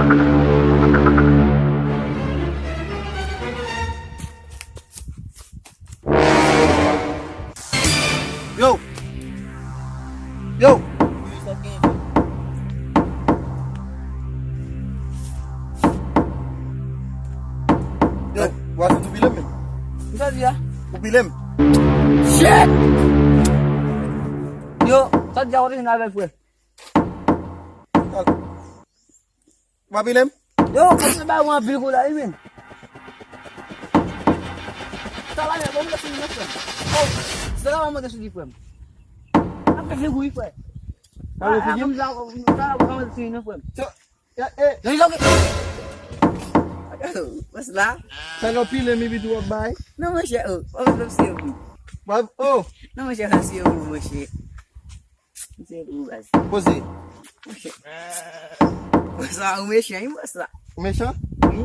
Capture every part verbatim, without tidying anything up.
Yo! Yo! Yo, w a sot ou pile m menm? Sa di a? Ou pile m? Shit! Yo, sa di a w te vin avè l, frè? W a pile m? Yo, kòm se ba ou anpil kou la, wi, men. Sa la, men, bon, mwen sou li, frè m. Oh, se la, mwen sou li, frè m. Ap fè figou, wi, frè. Sa la, mwen sou li, non, frè m. Yo, yo, yo. What's la? Sa yo pile m epi tou w ap bay? Non, monchè, oh, oh, oh, se ou. Wa-, oh. Non, monchè, sa se ou, monchè. Se ou, baz. Poze. Monchè. Bòs la, ou mechan, wi, bòs la. Ou mechan? Wi.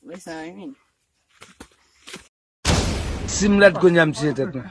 Mechan, wi. Si m lèd kounye a, m tiye tèt mwen.